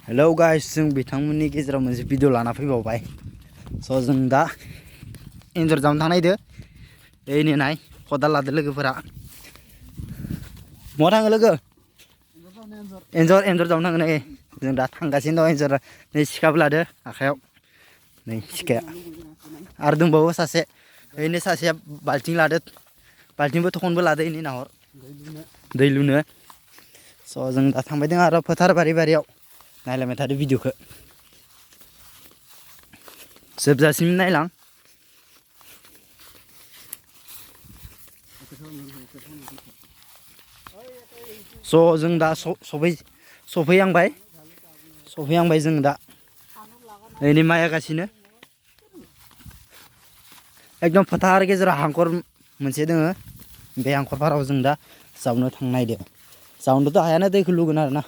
Hello guys जों बिथांमोननि गेजेराव मोनसे भिडिअ लाना फैबावबाय स' जों दा एन्जर जावनो थांनायदो ओइनै नाय खदाल लादो लोगोफोरा महा थाङो लोगो एन्जर जावनो थाङो नै जों दा थांगासिनो दं एन्जर नै सिखाबो लादो आखायाव नै सिखाया आरो दंबावो सासे ओइनै सासेया बाल्थिं लादो बाल्थिंबो थखनबो लादो इनि नाहर दै लुनो स' जों दा थांबाय दं आरो फोथार बारियाव नायलांबाय थादो भिडिअखौ जोबजासिम नायलां स' जों दा सफैहांबाय जों दा ओइनै माइ हागासिनो एकदम फोथार गेजेराव हाखर मोनसे दोङो बे हाखर फाराव जों दा जावनो थांनो नायदो जावनोथ' हायाना दैखौ लुगोन आरोना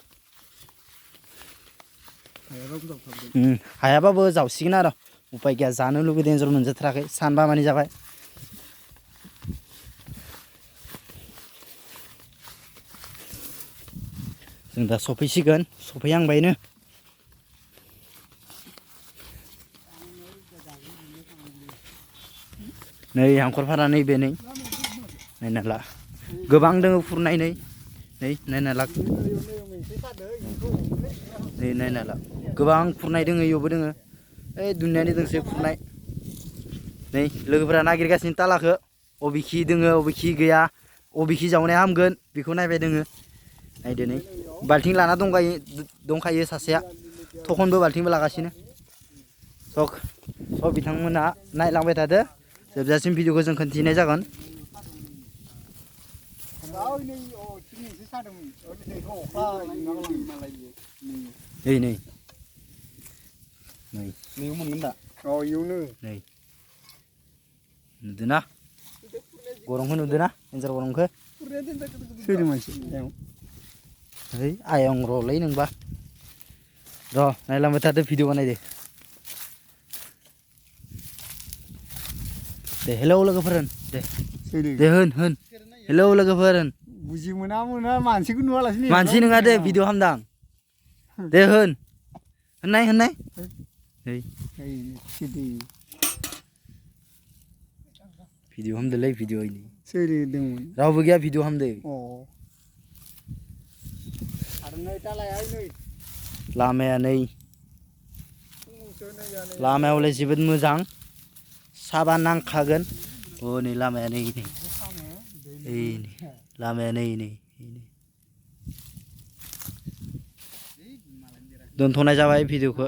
हायाबाबो जावसिगोन आरो उपाय गैया जानो लुगैदों एन्जर मोनजाथाराखै सानबा मानि जाबाय जों दा सफैहांबायनो नै हाखरफारा नैबे नै नायना ला गोबां दोङो खुरनाय नै नायना ला नै नायना ला गोबां खुरनाय दोङो इयावबो दोङो ओइ दुनियानि दोंसो खुरनाय नै लोगोफोरा नागिरगासिनो तालाखौ अबेखि दोङो अबेखि गैया अबेखि जावनाया हामगोन बेखौ नायबाय दोङो नायदो नै बाल्थिं लाना दंखायो सासेया थखनबो बाल्थिंबो लागासिनो स' बिथांमोना नायलांबाय थादो जोबजासिम भिडिअखौ जों खिन्थिनाय जागोन नै मोनगोन दा नै नुदोना गरंखौ नुदोना एन्जर गरंखौ सोर मानसि है आयं र'लै नोंबा र' नायलांबाय थादो भिडिअ बानायदो दे हेलौ लोगोफोर होन दे होन हेलौ लोगोफोर होन बुजि मोना मानसिखौ नुवालासिनो मानसि नङा दे भिडिअ खालामदां दे होननाय भिडिअ खालामदोलै भिडिअ रावबो गैया भिडिअ खालामदो लामाया हले जोबोद मोजां साबा नांखागोन नै लामाया नै लामाया नै दोनथ'नाय जाबाय भिडिअखौ।